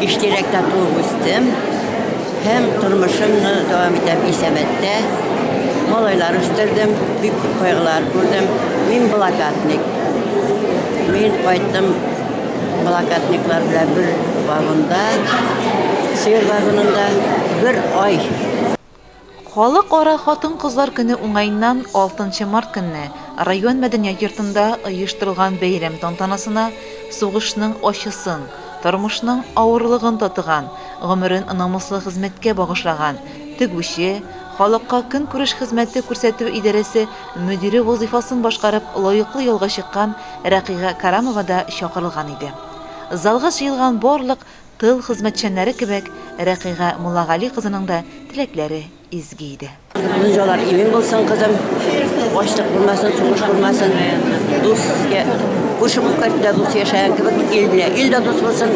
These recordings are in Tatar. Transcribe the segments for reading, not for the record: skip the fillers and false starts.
Иштирәктә туып үстем һәм тормышымны дәвам итәм Исәмәттә. Малайлар үстердем, бик күп кайгылар күрдем. Мин блокадник. Мин кайттым блокадниклар белән бер вагонда, сыер вагонында бер ай. Халыкара хатын-кызлар көне уңаеннан алтынчы март көнне район мәдәният йортында оештырылган бәйрәм тантанасына сугышның ачысын, тормышның авырлыгын татыган, гомерен намуслы хезмәткә багышлаган тегүче, халыкка көнкүреш хезмәте күрсәтү идарәсе мөдире вазыйфасын башкарып лаеклы ялга чыккан Рәкыйга Карамова да чакырылган иде. Залга җыелган барлык Тыл хезмәтчәннәре кебек, Рәкыйга Муллагали кызының да теләкләре изге иде. Дөньялар имин булсын, кызым. Ачлык булмасын, сугыш булмасын. Дус, күрше күккәртендә дус яшәгән кебек, ил белән ил дә дус булсын,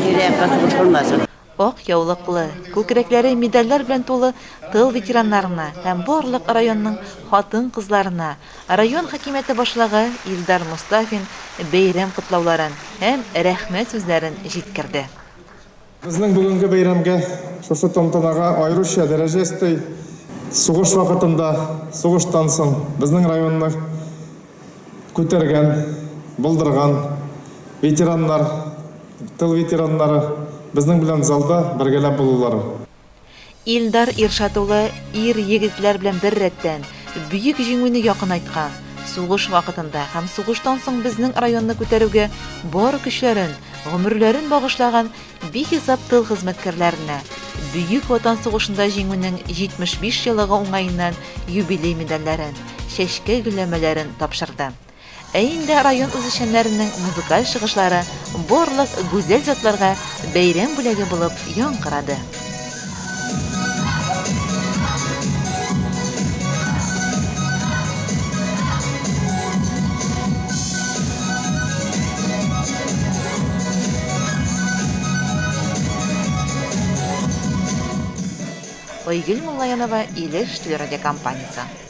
тирә-якта сугыш булмасын. Ак яулыклы, күкрәкләре медальләр белән тулы тыл ветераннарына һәм барлык районның хатын-кызларына Район хакимияте башлыгы Илдар Мостафин бәйрәм котлауларын һәм рәхмәт сүзләрен җиткерде. Безнең бүгенге бәйрәмгә, шушы тантанага аеруча дәрәҗә өсти. Сугыш вакытында, сугыштан соң безнең районны күтәргән, булдырган ветераннар, тыл ветераннары безнең белән залда бергәләп булулары. Илдар Иршат улы ир-егетләр белән беррәттән, Бөек Җиңүне якынайткан, сугыш вакытында һәм сугыштан соң безнең районны күтәрүгә бар көчләрен, гомерләрен багышлаган бихисап тыл хезмәткәрләренә Бөек Ватан сугышында Җиңүнең 75 еллыгы уңаеннан юбилей медальләрен, чәчкә гөлләмәләрен тапшырды. Ә инде район үзешчәннәренең музыкаль чыгышлары барлык гүзәл затларга бәйрәм бүләге булып яңгырады. Айгөл Муллаянова, Илеш телерадиокомпаниясе.